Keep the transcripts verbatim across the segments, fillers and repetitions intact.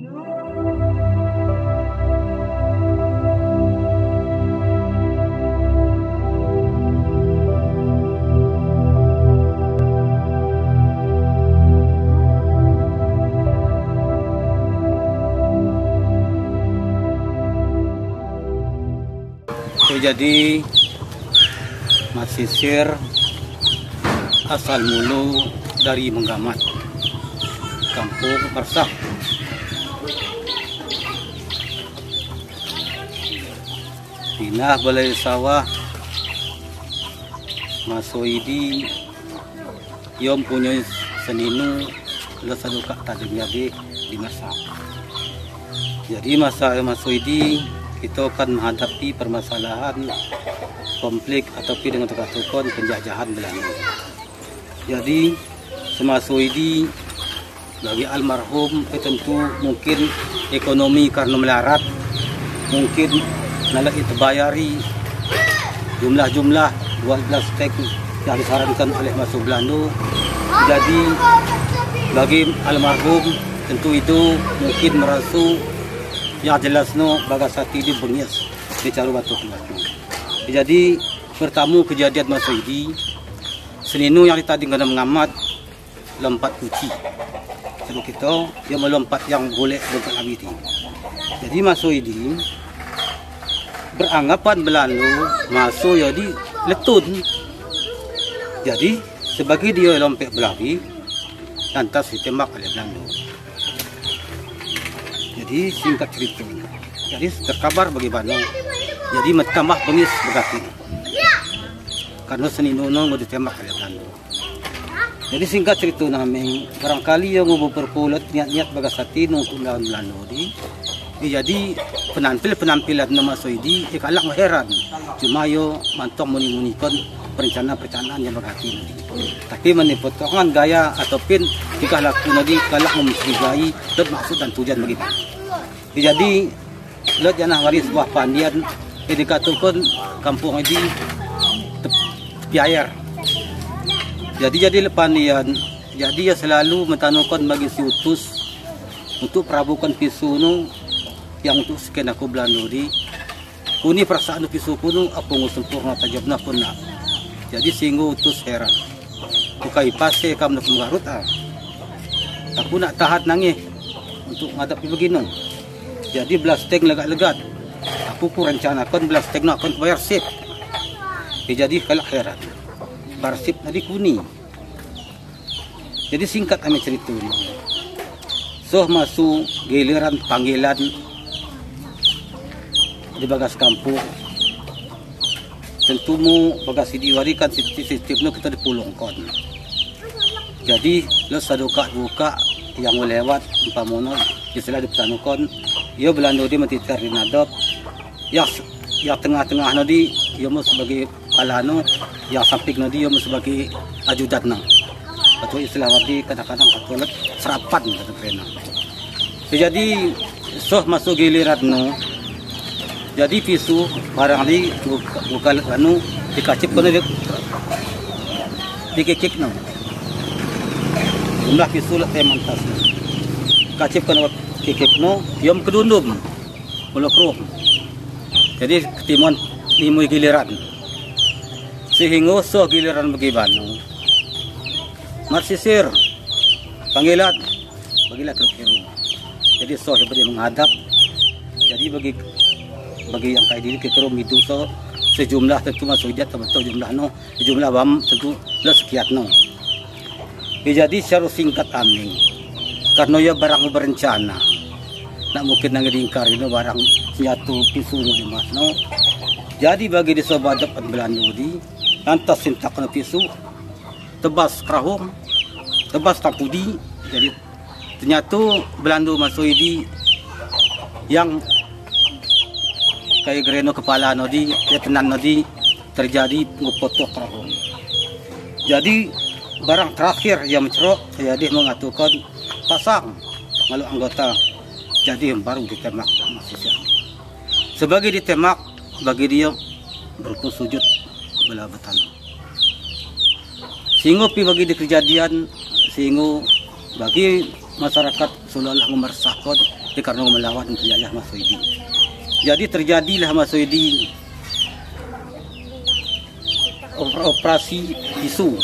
Jadi, Mat Sisir asal mula dari Menggamat, Kampung Mersah. Pindah balai sawah, Mat Soidi Yom punyo seninu, lo sadokak tading jadi di masa. Jadi masa, Mat Soidi, kita akan menghadapi permasalahan konflik ataupun dengan tukar-tukon penjajahan Belanda. Jadi, si Mat Soidi bagi almarhum, eh, tentu mungkin ekonomi karena melarat, mungkin nala ita bayari jumlah-jumlah dua belas tank yang disarankan oleh Mat Soidi Belanda. Jadi, bagi almarhum, tentu itu mungkin merasa yang jelas no bagas hati di bengis, di caru batuk. Jadi, pertama kejadian Mat Soidi, seninu yang ditading kena Menggamat, lompat kunci. Sebab kita, dia melompat yang boleh berkelahi itu. Jadi, Mat Soidi beranggapan Belanda masuk jadi letun. Jadi, sebagai dia lompat berlari, lantas ditembak oleh Belanda. Jadi, singkat cerita. Jadi, terkabar bagi Bano. Jadi, tambah bengis berkati. Karena seninu no ditembak oleh Belanda. Jadi singkat cerita nameng, barangkali yang mau berpulut niat-niat bagas hati no untuk lawan Belanda di. Eh, jadi penampil-penampilan no Mat Soidi, eh, kalak heran. Cuma yo mantong muni-muni kon perencanaan-perencanaan yang bagas hati no di. Tapi mani potongan gaya ataupun tingkah laku no di kalak mencurigai dan maksud dan tujuan bagi. Eh, jadi Lot janah waris buah pandian, eh, dikatakan kampung ini tep-, tepi air. Jadi, jadi lepan ian, jadi ia selalu mentanukan bagi si Utus untuk perabukan pisu nu yang untuk sekian aku Belanda di. Kuni perasaan pisu kunu, aku ngu sempurna tajam na pun na. Jadi singgu Utus heran. Bukai pase kam nak menggarut ah. Aku nak tahat nangi untuk ngadap ibu ginung. Jadi belas teng legat-legat. Aku ku rencanakan belas teng nak akan bayar sip. Eh, jadi kalak heran. Bayar sip tadi kuni. Jadi singkat ame cerita ni. Soh masuk giliran panggilan di bagas kampung. Tentu mu bagas idi warikan sistem, sistem no kita dipulungkan. Jadi, lo sadokak-dokak yang lewat, umpama no, istilah dipetanukan, yo Belanda di mentitar di nadop, ya, ya tengah-tengah no di, yo mu sebagai kepala no, ya samping no di, yo mu sebagai ajudan no. Atau istilah wadi kadang-kadang katolet serapan kata kerana. Jadi, soh masuk giliran no. Jadi pisu barang di buka, buka anu dikacip kena di, dikikik no. Jumlah pisu lah teman tas. Kacip kena kikik no, yom kedundum. Mula keruk. Jadi ketimuan nimui giliran. Sehingga soh giliran bagi Bano. Mat Sisir. Panggilan. Bagilah keruk keru. Jadi soh beri menghadap. Jadi bagi, bagi yang kayak diri keru midu soh sejumlah tentu masuk dia betul jumlah no. Jumlah bam tentu lo sekiat no. Eh, jadi secara singkat aming. Karena ya barang berencana. Nak mungkin nang diingkari no barang senjata pisu no di mas no. Jadi bagi di soh badap Belanda di. Lantas sintak no pisu. Tebas kerahung. Tebas tapudi. Jadi Ternyata Belanda masuk idi yang kayak gereno kepala no di, ya tenan no di terjadi ngepotok roh. Jadi barang terakhir yang mencerok, ya dia mengatakan pasang malu anggota. Jadi yang baru ditembak masih siap. Sebagai ditembak, bagi dia berku sujud bela betan. Sehingga pi bagi di kejadian, sehingga bagi masyarakat seolah-olah memersahkan Karena melawan penjajah Masoidi. Jadi terjadilah Masoidi oper-, operasi pisu.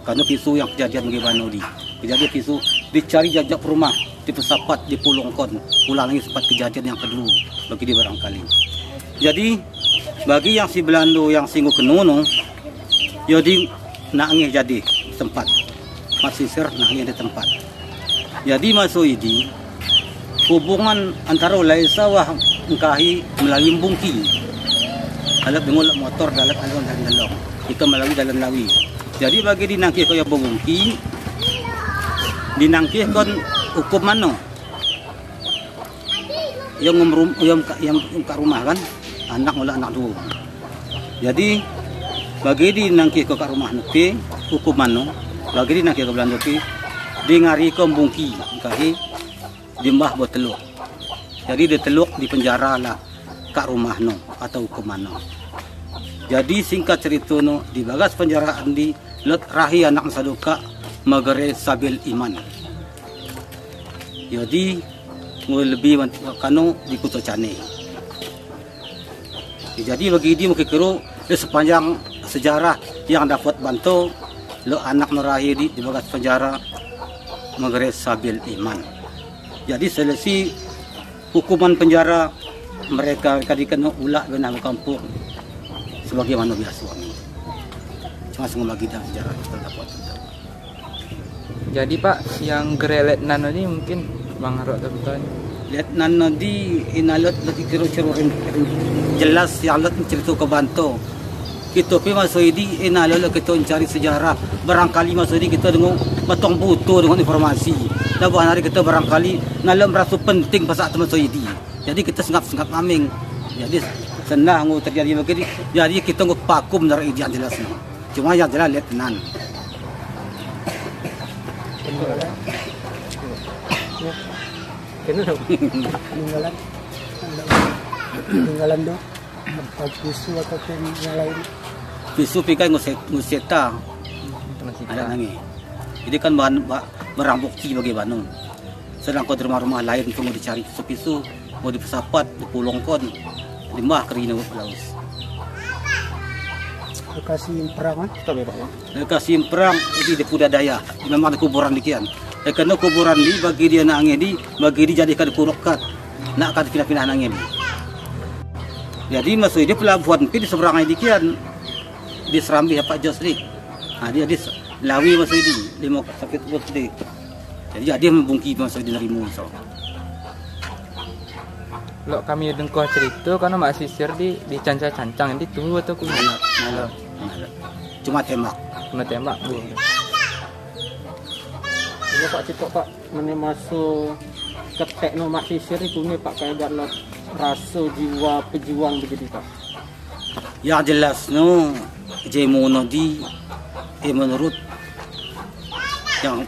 Karena pisu yang kejadian bagi bano di. Kejadian pisu dicari jajak rumah, di Pesapat, di Pulongkon. Ulang lagi sempat kejadian yang kedua bagi di barangkali. Jadi bagi yang si Belando yang singgu kenono, jadi nak ngeh jadi tempat. Masisir nak ngeh di tempat. Jadi Masoidi, hubungan antara Ulaesa wah ngkahi melalui Bungki. Alap dengo motor dalam alon dan delong. Kita melalui dalam lawi. Jadi bagi di nangkih ko ya Bungki, di nangkih kon hukum mano. Yang ngumrum, yang ka, yang ka rumah kan, anak mula anak dua. Jadi bagi di nangkih ko ka rumah nepi, hukum mano, bagi di nangkih ko Belando pi, di ngari ko Bungki, ngkahi di mbah bo teluk. Jadi di teluk di penjara lah ka rumah no atau hukum mano. Jadi singkat cerita no, di bagas penjara andi lot rahi anak sadoka magere Sabil Iman. Jadi ngo lebih wan-, kano di Kuto Cane. Jadi bagi di mungkin kiro di sepanjang sejarah yang dapat bantu lo anak no rahi di, di bagas penjara magere Sabil Iman. Jadi selesai hukuman penjara mereka, mereka dikena ulak benah kampung sebagaimana biasa kami. Cuma sungguh bagi dan sejarah kita dapat bantu. Jadi Pak, yang gere letnan tadi mungkin Bang Arok tahu kan? Letnan tadi ina lot lagi kiro-kiro rin-, rin-, jelas yang lot cerita ke bantu. Kita pi Masoidi ina lot kita cari sejarah. Barangkali Masoidi kita dengo matong butuh dengan informasi. Nah, bahan hari kita barangkali nalom rasa penting pasal Masoidi. Jadi kita sengap-sengap aming. Jadi senang ngo terjadi begini. Jadi kita ngo pakum dari yang jelas no. Cuma yang jelas letnan. Kena dong. Ninggalan. Ninggalan dong. Apa pisu atau pen yang lain? Pisu pikai nguseta. Ada nangi. Jadi kan bahan ba-, barang bukti bagi bano. Sedang ko di rumah-rumah lain tu ngo dicari pisu-pisu, ngo di Pesapat, di Pulongkon, di mah kerina laus. Lokasi perang, eh? Lokasi perang, jadi di Puda Daya. Memang di kuburan dikian. Eh, kena kuburan di, bagi dia nak ngedi, bagi dia jadikan kurokat. Nak kan pindah-pindah nak ngedi. Jadi Masoidi pelabuhan pi di seberang dikian. Di Serambi apa Josri. Nah, dia di lawi Masoidi, lima sakit bos di. Jadi, jadi membungki Masoidi nerima so. Lo kami dengkoh cerita, karena Mak Sisir di, di cancang-cancang, di tunggu atau ku. Malah, malah, malah. Cuma tembak. Cuma tembak, Bu. Ini Pak Cito, Pak, mana masuk ketek no Mak Sisir itu ni, Pak, kayak gak lo rasa jiwa pejuang begitu, Pak. Yang jelas no, je mono di, eh, menurut yang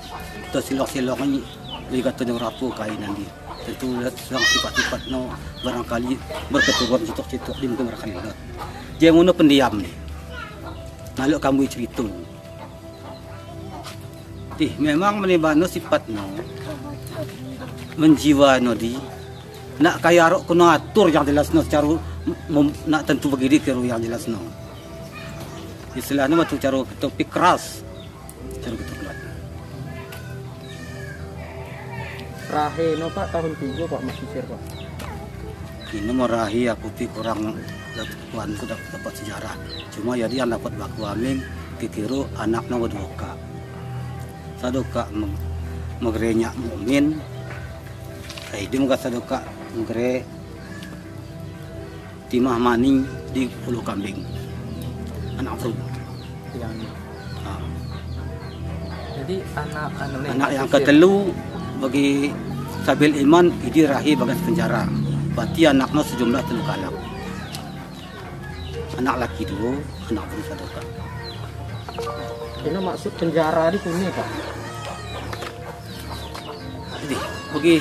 tersilok-silok ni, lihat tu rapu kain nanti. Tentu yang sifat-sifat no, barangkali berketurunan citok-citok di mungkin barangkali lot. Je mono pendiam ni. Lalu kamu cerita. Tih, memang mene bano sifat no. Menjiwa no di. Nak kaya rok kena atur yang jelas no secara mem-, nak tentu begini kiro yang jelas no. Istilahnya mah tu cara ketuk pi keras. Cara ketuk kuat. Rahe no Pak tahun tiga Pak Mak Sisir Pak. Ini mau rahi aku pi kurang dap-, kuan ku dap-, dapat sejarah. Cuma jadi yang dapat baku aming kikiro anak no doka. Sadoka meng-, megerenya Mukmin. Ai di muka sadoka megere Timah Maning di Pulau Kambing. Anak bro. Yang ini. Ah. Jadi anak anu ni, anak yang ketelu bagi Sabil Iman, idi rahi bagas penjara. Berarti anak no sejumlah telu kalak. Anak laki dua, anak bro satu kak. Ini maksud penjara di sini, Pak? Jadi, bagi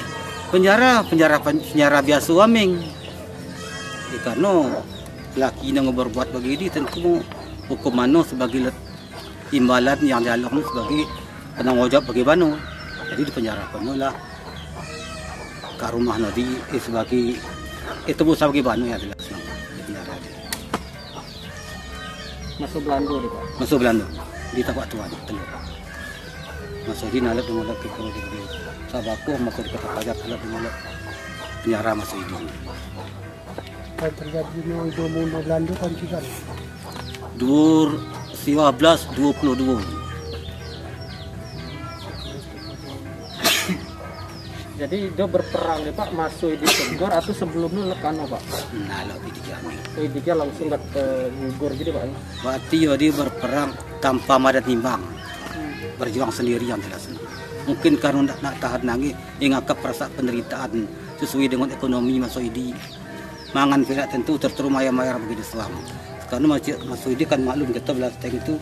penjara, penjara, penjara biasa aming. Ikan no laki nang berbuat begini tentu hukuman no sebagai let-, imbalan yang dialog no sebagai penanggung jawab bagi bano. Jadi di penjara penuh lah. Ka rumah no di, eh, sebagai, eh, tebus sebagai bano ya jelas no. Maso Belanda di, Pak. Maso Belanda. Di tapak tuan, telur. Maso di nalet dengan lagi kalau di, di Sabako, maso di kota Pajar, nalet dengan lagi penjara maso di. Kan terjadi no ido mun Belanda kan tidak. Dur siwa belas dua puluh dua. Jadi dia berperang dia, Pak, maso di Segor atau sebelumnya lekano, Pak? Nah, lo di kami. Oh, dia langsung kat, eh, gugur gitu, Pak. Berarti yo dia berperang tanpa madat nimbang. Hmm. Berjuang sendirian jelas. Mungkin karena ndak, ndak tahan nangi, ingaka perasa penderitaan sesuai dengan ekonomi maso di. Mangan pira tentu terteru maya-maya bagi di suam. Karena maso, maso di kan maklum kita belas teng itu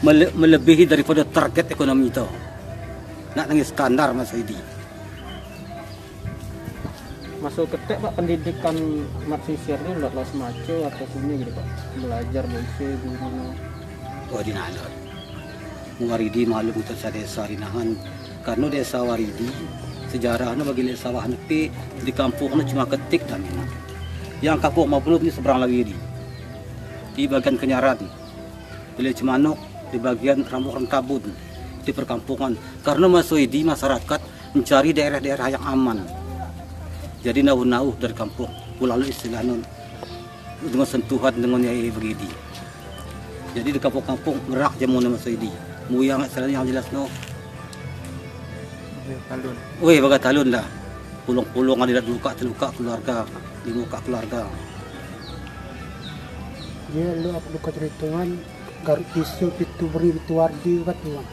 mele-, melebihi daripada target ekonomi itu. Ndak nangi standar maso di. Maso ketek, Pak, pendidikan maksisir ni ulat las maco atau sini gitu, Pak. Belajar boise guru no. Oh, di nalot. Waridi maklum kita sa desa Rinahan. Karena desa Waridi, sejarah no bagi le sawah no pe di kampung no cuma ketek dan ini. Yang kampung Mabrut ni seberang lagi di. Di bagian Kenyaran. Di Lecimanuk, di bagian Rambuk Rentabun, di perkampungan. Karena maso di masyarakat mencari daerah-daerah yang aman. Jadi nauh-nauh dari kampung, pulau istilah nun. Dengan sentuhan dengan yai begidi. Jadi di kampung-kampung merak jamu nama soidi. Muyang selain yang jelas no. Baga talun. Weh, baga talun dah. Pulung-pulung ada dua kak, telu kak keluarga, lima kak keluarga. Dia lu aku buka ceritungan. Garut Pisu pitu beri pitu wardi katuan.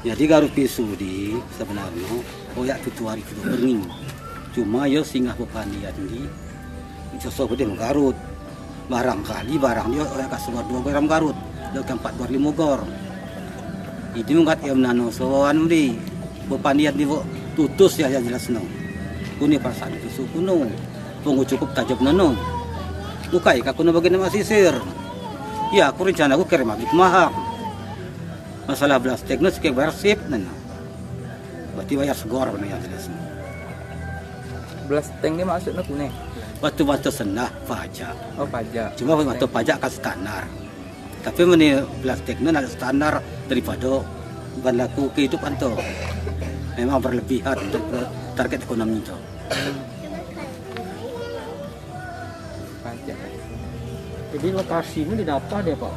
Jadi Garut Pisu di sebenarnya oyak pitu hari pitu beri. Cuma yo singgah pepandian di sosok gede Garut. Barangkali barang dia oyak ka sebar dua gram Garut. Lo keempat bar lima gor. Itu mungkat em nano soan di pepandian di bo tutus ya, ya jelas no. Kuni perasaan itu suku no. Pungu cukup tajam nano. Ukai ka kuno bagi nama sisir. Ya, aku rencana aku kirim abis mahak. Masalah belas teknis ke bersip nana. Berarti bayar segor mana yang jelas. Belas teng ni maksudnya kune? Waktu-waktu senah pajak. Oh, pajak. Cuma waktu pajak kan standar. Tapi meni belas teknis ada standar daripada berlaku kehidupan tu. Memang berlebihan untuk target ekonomi tu. Pajak. Jadi lokasi ini didapat dia, Pak?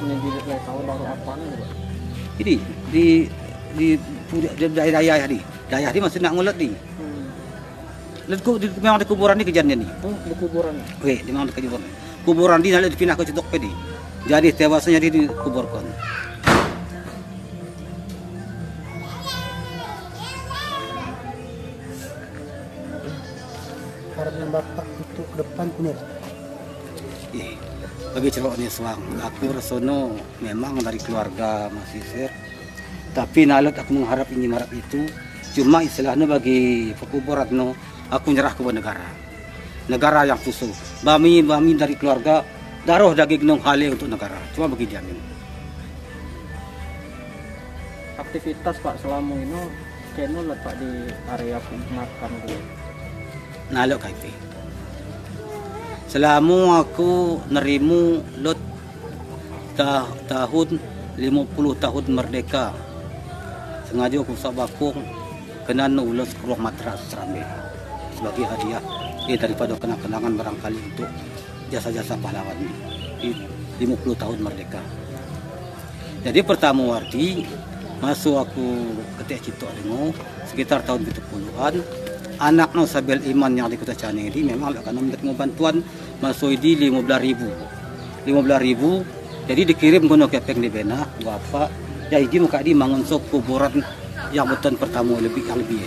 Ini di, di tahu baru apa nih, Pak? Ini di, di, di daerah-daerah di. Daerah di masih nak ngulet di. Hmm. Lihat ku, di, memang di kuburan ni kejadian ni. Oh, di kuburan. Weh, memang di kuburan. Kuburan di nalai dipindah ke cetok pedi. Jadi tewasnya di, dikuburkan. Harapan Bapak untuk ke depan punya. Eh, bagi cerok ni suang, aku rasono memang dari keluarga masisir. Tapi nalot aku mengharap ini, mengharap itu. Cuma istilahnya bagi pekuburan no, aku nyerah ke negara. Negara yang khusus. Bami, bami dari keluarga, daroh daging nong hale untuk negara. Cuma bagi diamin. Aktivitas, Pak, selama ini, keno letak di area peternakan tu. Nalot kaipi. Selama aku nerimu lot ta-, tahun lima puluh tahun merdeka. Sengaja ku sabakung kenan ulos keruh matras serambi sebagai hadiah, eh, daripada kenang-kenangan barangkali untuk jasa-jasa pahlawan di lima puluh tahun merdeka. Jadi pertama wardi maso aku ketek citok dengo sekitar tahun pitu puluhan, anak no Sabel Iman yang di Kota Caneng di memang lak kanom bantuan maso di lima belas ribu. Lima belas ribu. Jadi dikirim guna kepeng di bena, bapa. Ya, ini muka di mangun sok kuburan yang beton pertama lebih, yang lebih.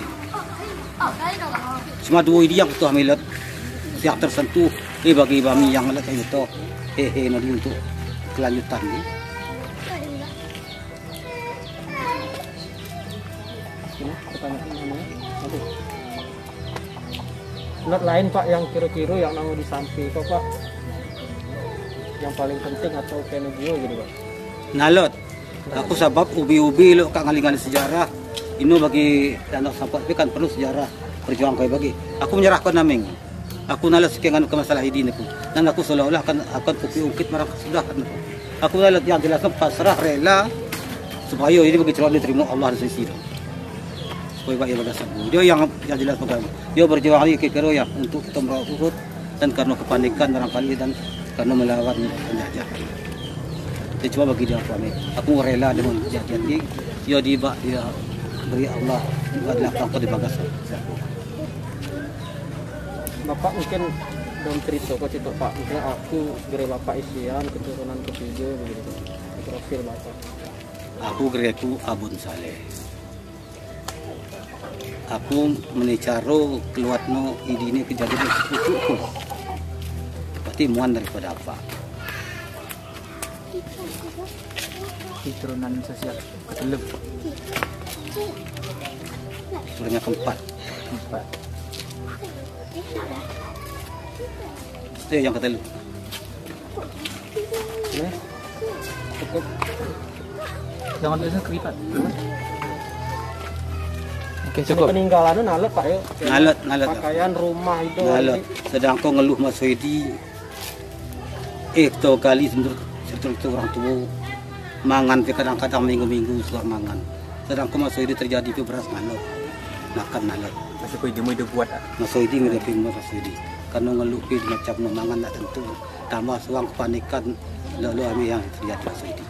Cuma dua ini yang betul hamilat, yang tersentuh, eh, bagi bami yang lak itu, eh, eh, nanti untuk kelanjutan ni. Ini pertanyaan namanya. Aduh. Lot lain, Pak, yang kira-kira yang nang di samping kau, Pak, yang paling penting atau kena jua gitu, Pak? Nalot. Aku sabab ubi-ubi lo kak ngali-ngali sejarah. Ino bagi anak sampat pe kan penuh sejarah. Perjuang koi bagi. Aku menyerahkan nameng. Aku nala sekengan ke masalah ini ni pun. Dan aku seolah-olah akan, akan kupi ungkit marang kesudahan ni pun. Aku nala yang jelas pasrah, rela, supaya ini bagi calon diterima Allah di sisi dia. Supaya baik ibadah sabu. Dia yang, yang jelas pegang. Dia berjuang lagi ke kero ya untuk kita merauh urut dan karena kepanikan barangkali dan karena melawan penjajah. Dia cuma bagi dia kami. Aku rela dengan kejadian ini. Dia di bak dia beri Allah juga di lapang ke di bagas. Bapak mungkin dalam cerita kau cerita Pak, mungkin aku gerai Bapak isian keturunan ketiga begitu. Profil Bapak. Aku gerai ku Abun Saleh. Aku menicaro keluar no idini kejadian sepupuku. Berarti muan daripada apa? Keturunan sosial ketelep. Keturunan keempat. Empat. Eh, yang ketelep. Ini. Cukup. Jangan biasa keripat. Oke, cukup. Peninggalan nalot, Pak, ya. Nalot, nalot. Pakaian, rumah itu. Nalot. Sedang kau ngeluh Mas Soidi. Eh, to kali sebentar, sebentar itu orang tua. Mangan pe kadang-kadang minggu-minggu suar mangan. Sedang kau Mas Soidi terjadi pe beras nalot. Makan nalot. Masih kau idemu ida buat, ah? Mas Soidi ngerepi Mas Soidi. Karena ngeluh pe macam no mangan nak tentu. Tambah suang kepanikan. Lalu ami yang terjadi Mas Soidi.